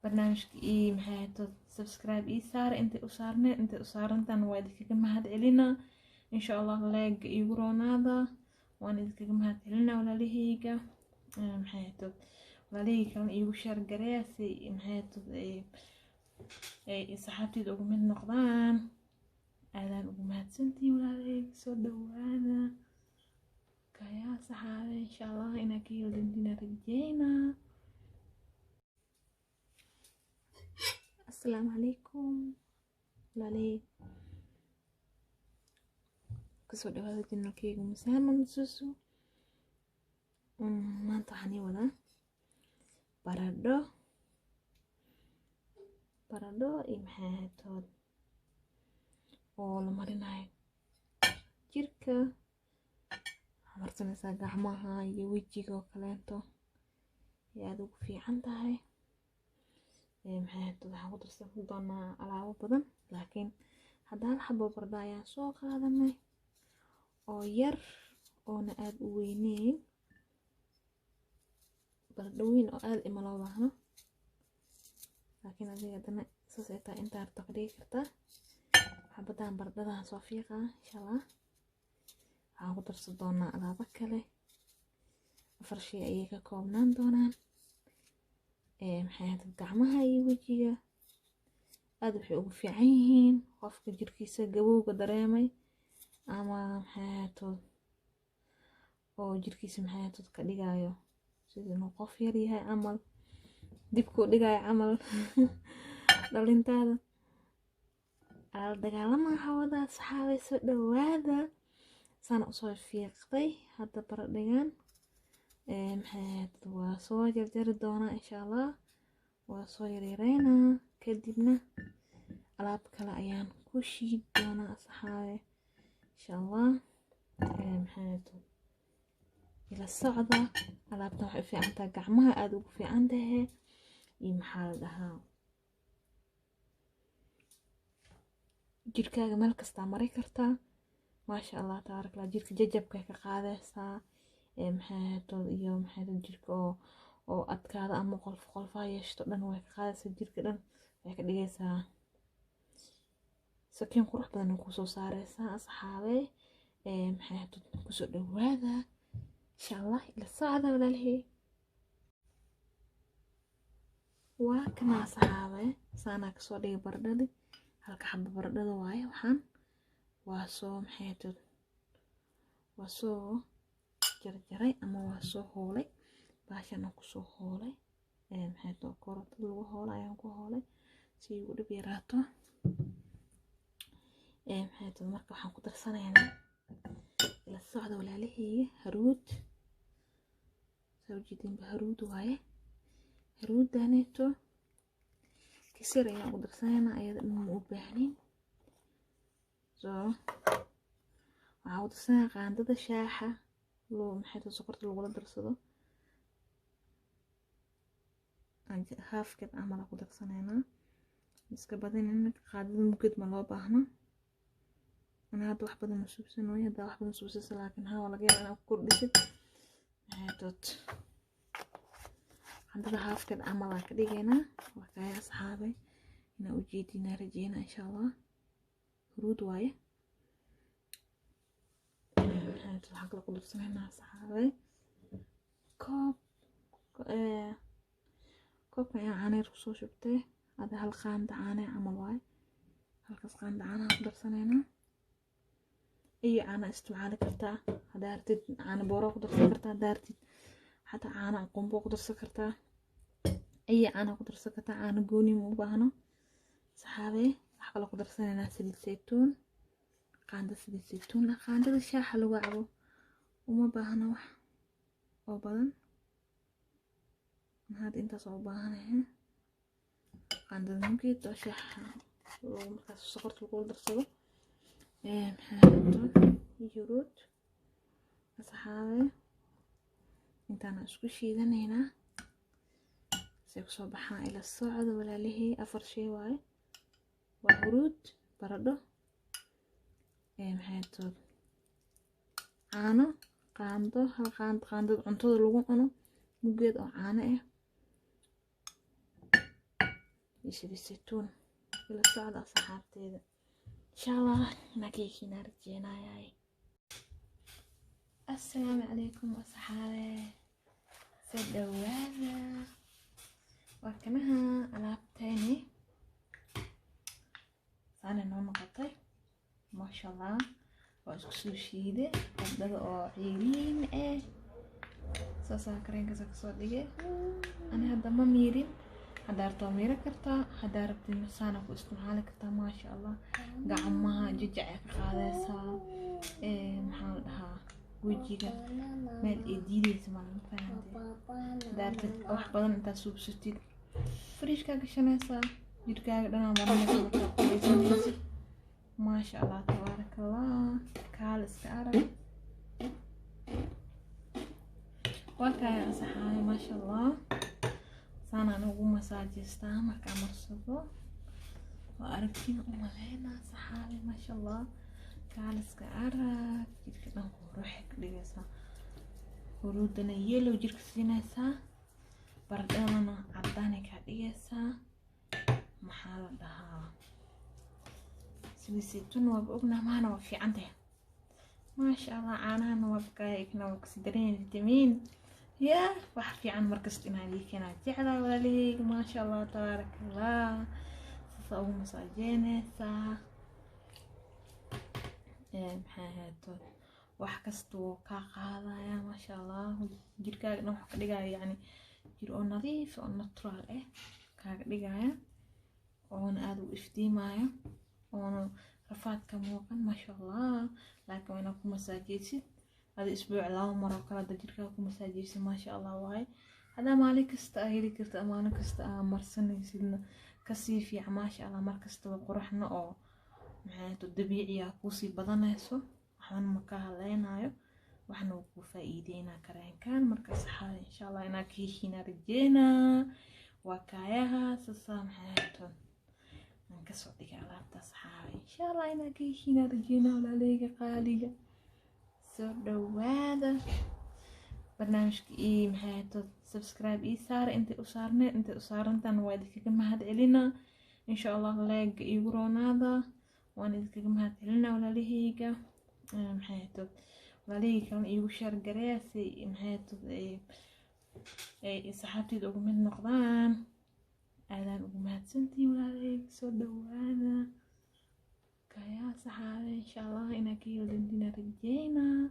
Barnaamijka ii maxay ahayd, subscribe ii saara intay u saarneen, intay u saarantaan waa idinkaga mahad celinaa, insha Allah. Like iigu roonaada, waan idinkaga mahad celinaa, walaalahayga. Maxay ahayd, walaalahayga kalena iigu share gareeya si maxay ahayd ay saxaabteyda ugu mid noqdaan. Aadaan ugu mahadsantihiin, walaalahayga. Soo dhawaada kayaa, saxaabe. Insha Allah inaa ka heli doontiin rajeynaa. Asalaamu calaykum, walaalahey. Kusoo dhawaada channelkeyga Musaama Mususu. Maanta waxaan ii wadaa baradho, baradho iyo maxay ahayd oo la marinayo jirka. Waxaa marsanaysaa gacmaha iyo wejiga oo kaleeto ay aada ugu fiican tahay. Maxay ahayd, waxaan ku darsan doonaa alaabo badan, laakiin hadda hal xabo baradho ayaan soo qaadanay oo yar oona aada u weyneyn. Baradho weyn oo aada ima loo baahno, laakiin adiga haddana saas ay tahay intaa rabto ka dhigi kartaa. Xabadan baradhadan soo fiiqaa, insha Allah. Waxaan ku darsan doonaa alaabo kale. Afar shay ayay ka koobnaan doonaan. Maxay ahayd, gacmaha iyo wejiga aada waxay ugu fiican yihiin qofka jirkiisa gabowga dareemay ama maxay ahayd oo jirkiisa maxay ahayd ka dhigayo sida inuu qof yar yahay camal, dibkuu dhigayo camal dhalintaada ala dagaalama hawada. Saxaabay, soo dhawaada. Saan usoo fiiqday hadda baradhigan. Maxay ahayd, waa soo jarjari doonaa, insha Allah. Waa soo yaryareynaa, kadibna alaab kale ayaan ku shiidi doonaa, asxaabe, insha Allah. Maxay ahayd, ila socda. Alaabtan waxay u fiican tahay gacmaha, aada ugu fiican tahay iyo maxaa la dhahaa jirkaaga meel kastaa mari kartaa. Maasha Allah, tabaarak Allah. Jirka jajabkay ka qaadaysaa, maxay ahayd, iyo maxay ahayd jirka oo adkaada ama qolf qolfaha yeeshto dhan way ka qaadaysaa. Jirka dhan waxay ka dhigaysaa sakiin qurux badan kusoo saaraysaa, asxaabe. Maxay ahayd, kusoo dhawaada, insha Allah. Ila socda, walaalihii. Waa kana, asxaabe, saanaa kasoo dhigay baradhadii. Halka xabo baradhada waaye. Waxaan waa soo maxay ahayd, waa soo jarjaray ama waa soo hoolay. Baashan aan kusoo hoolay, maxay ahayd, korontada lagu hoola ayaan ku hoolay si ugu dhib yaraato. Maxay ahayd, marka waxaan ku darsanaynaa, ila socda, walaalahayga, haruud. Saa ujeedinba haruud waaye. Haruudaneeto kisir ayaan ugu darsanaynaa, ayada dhan ma u baahnin. So waxaan ugu darsanayaa qaandada shaaxa loo maxay tahay sokorta lagula darsado, haafkeed camal aan ku darsanaynaa. Iska badinin, qaadada muged ma loo baahno. Ana hadda wax badan ma suubsanooyo. Haddaa wax badan suubsasa, laakiin haa, waa laga yaabaa inaad ku kordhisid. Maxay tood, qaandada haafkeed camal aan ka dhigaynaa. Waa kaya, asxaabay, inaa ujeedinaa rajeynaa, insha Allah. Huruud waaye. Waxaan kala ku darsanaynaa, asxaabay, koob. Koobkan ayaan caano yar kusoo shubtay. Ada hal qaanda caano camal waaye. Halkaas qaanda caanaha ku darsanaynaa. Iyo caana isticmaali kartaa haddaa rabtid, caano booro ku darsan kartaa haddaa rabtid, xataa caano qumbo ku darsan kartaa, iyo caana ku darsan kartaa. Caano gooni ma u baahno, saxaabee. Waxaa kaloo ku darsanaynaa saliid saytuun, qaando saliid saytuun ah, qaandada shaaxa lagu cabo. Uma baahno wax oo badan hadda, intaas oo u baahanahay. Qaandada muggeed oo shaaxa lagu markaas sokorta lagula darsado. Maxaa huruud, asxaabe, intaana isku shiidanaynaa say kusoo baxaan. Ila socda, walaalihii. Afar shay waaye: waa huruud, baradho, maxay tood, caano qaando, hal qaando, qaandada cuntada lagu cuno muggeed oo caano ah. Iyo saliid saytuun. Ila socda, asxaabteeda. Insha Allah inaa ka heshiinaa rajeenayaay. Assalaamu calaykum, asxaabe, soo dhawaada. Waa kanaha alaabteeni, saanay noo noqotay, maasha Allah. Waa isku soo shiide baradhada oo ciiriin eh, saasaa kareenkaasa kasoo dhigay. Ani hadda ma miirin. Haddaa rabto waa miiri kartaa, haddaa rabtid saana ku isticmaali kartaa. Maasha Allah, gacmaha jajacay ka qaadaysaa. Maxaa la dhahaa, wejiga meel ay diideysa malaha, fahantay? Haddaa rabtid wax badan intaad suubsatid, fridge-kaa gashanaysaa, jirkaaga dhanaa marinaysa markaa qubaysanaysid. Maasha Allah, tabaaraka Allah, kaal iska arag. Waa kaaya, asaxaayo. Maasha Allah, saanaan ugu masaajistaa markaa marsado. Waa aragtiin u maleynaa, saxaabe. Maasha Allah, kaaliska arag, jirka dhan quruxay ka dhigaysaa. Huruudana yellow jirka siinaysaa, baradhadana cadaanay kaa dhigaysaa. Maxaa la dhahaa, saliid saytuun waaba ognaa maana, waa fiican tahay, maasha Allah. Caanahana waa bakaaya, waa kasi daran vitamin ya. Wax fiican markasta inaan ii keenaa jeclaa, walaalaheyga. Maasha Allah, tabaaraka Allah, saasaa ugu masaajeynaysaa. Maxay ahayto, wax kasta wuu kaa qaadaya, maasha Allah. Jirkaaga dhan wax ka dhigaya, yacni jir oo nadiif oo natural ah kaaga dhigaya, oona aada u iftiimayo, oona rafaad ka muuqan, maasha Allah. Laakiin waa inaad ku masaajeysid adi isbuuc 2 mar oo kale. Hadda jirkaaga ku masaajeysid, maasha Allah waaye. Haddaa maalin kasta aa heli karta, maalin kasta aa marsanaysidna, kasii fiican, maasha Allah. Mar kastaba quruxna oo maxay dabiiciya kuusii badanayso, waxbana ma ka hadleynayo, waxna wuu kuu faa'iideynaa kareenkan. Marka saxaada, insha Allah inaa ka heshiinaa rajeynaa. Waa kaayaha, sasa maxay ahayto aan kasoo dhigay alaabta, saxaaba. Insha Allah inaa ka heshiinaa rajeynaa, walaaleyga qaaliga. Soo dhawaada barnaamijka ii maxay ahayto, subscribe ii saara intay u saarneed, intay u saarantaan waa idinkaga mahad celinaa. Insha Allah like-ga iigu roonaada, waan idinkaga mahad celinaa, walaalaheyga. Maxay ahayto, walaalaheyga kalena iigu share gareeya si maxay ahayto ay saxaabteyda ugu mid noqdaan. Aadaan ugu mahadsantihiin, walaalaheyga. Soo dhawaada, kayaa saxaabe. Insha Allah inaa ka heli doontiin rajeynaa.